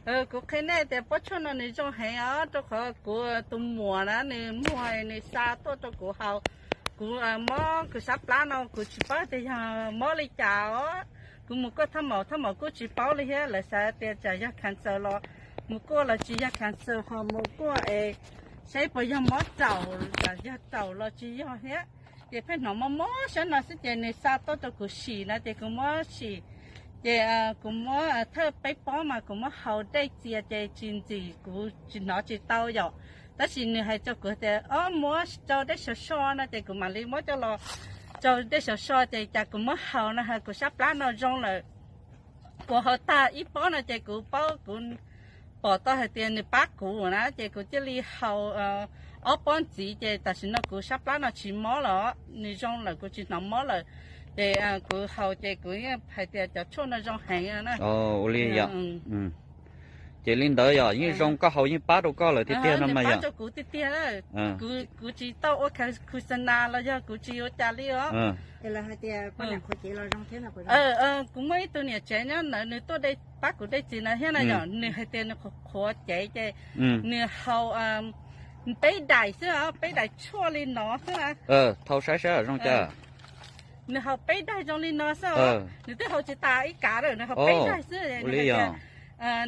Kuv qhia nej tias pob tshuaj no nws zoo heev os, rau qhov kuv tus muam na nws muag nws xa tuaj rau kuv haus. Kuv mob kuv sab plab no kuv tsis paub tias yog mob li cas os. Kuv mus kuaj thaj maum, thaj maum kuj tsis paub li thiab, lawv xav tias tsam yog cancer los mus kuaj los tsis yog cancer, ho mus kuaj es saib puas yog mob raum, tsam yog raum los tsis yog thiab. Ces pheej hnov mob mob sab no xwb ces nws xa tuaj rau kuv sim no ces kuv muab sim. Ces kuv muab thawj peb pob mas kuv muab haus dej txias ces tsis ntxim, kuv tsis hnov tsis tau yom. Tab sis nws hais rau kuv tias, Ob, muab rau dej sov so no ces kuv mam li muab coj los rau dej sov so ces cas kuv muab haus no kuv sab plab no zoo lawm. Kuv haus tag ib pob no ces kuv paub, kuv pom tau hais tias nws pab kuv na ces kuv thiaj li haus ob pob ntxiv ces tam sim no kuv sab plab no tsis mob lawm, nws zoo lawm, kuv tsis hnov mob lawm. Ces kuv haus ces kuv yeej hais tias cov tshuaj no zoo heev na. Ua li yom. Ces li ntawd yog yeej zoo, koj haus yeej pab rau koj lawm tiag tiag no mas yog. Kuv tiag tiag, kuv tsis tau ua khusana los yog kuv tsis ua cas li os. Kuv muaj ib tug niam tsev nyob ntawd nws tuaj pab kuv dej txias na thiab na yom, nws hais tias nws qhuav cev ces nws haus peb daim xwb os, peb daim tshuaj li no xwb na. Thau saib saib zoo cas. Nws haus peb daim zoo li no xwb os, nws twb haus tsis tas ib kav lawm, nws haus peb daim xwb.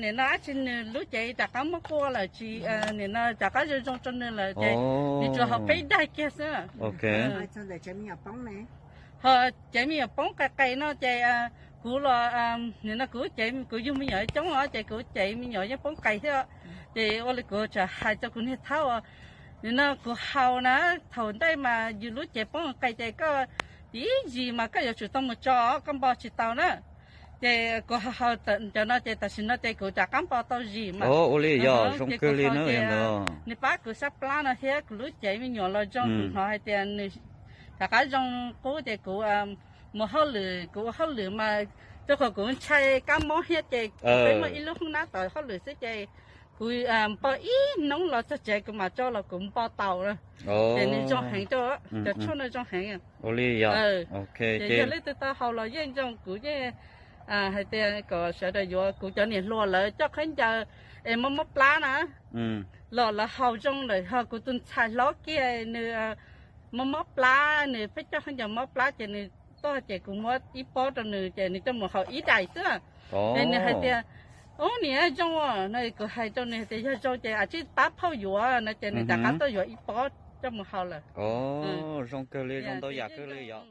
Nim no dab tsi nws lub cev rov qab muab kuaj lawm, tsis, nim no rov qab zoo zoo rau nws lawm ces nws tsuas haus peb daim kiag xwb. Ho cev me nyuam poob qes qes no ces kuv los, nim no kuv cev, kuv yug me nyuam coob os ces kuv cev me nyuam yeej poob qes thiab. Ces ua li kuv tseem hais rau kuv niag thaub, nim no kuv haus na, thaum ntej mas yus lub cev poob qes ces koj ib zis mas koj yuav tsum tau mus tso, koj npo tsis tau na. Ces kuv haus cov no ces tam sim no ces kuv rov qab npo tau zis mas. Ua li yog zoo kawg li na. Nws pab kuv sab plab no thiab kuv lub cev me nyuam los zoo, kuv hnov hais tias nws rov qab zoo qub ces kuv mus hauj lwm, kuv ua hauj lwm mas rau qhov kuv ntshai kab mob thiab ces kuv peb muaj ib lub hoob nab tom hauj lwm xwb ces kuv npo ib hnub los txog tsev kuv mam tso los kuv npo tau. Ces nws zoo heev, cov tshuaj no zoo heev. Ua li yog. Ces yog leej twg tau haus los yeej zoo, kuv yeej hais tias kom sawv daws yuav, kuv cov niam hluas lawv coj khaub ncaws es mob mob plab na, los lawv haus zoo lawm, ho kuv tus ntxhais hlob kiag nws mob mob plab, nws pheej coj khaub ncaws mob plab ces nws tuaj ces kuv muab ib pob rau nws ces nws coj mus haus ib daim xwb. Ces nws hais tias, Ub, niam, zoo no, kuv hais rau nws tias yog zoo ces a tsij pab phauj yuav no ces nws rov qab tuaj yuav ib pob coj mus haus lawm. Zoo kawg li, zoo ntau yam kawg li yom.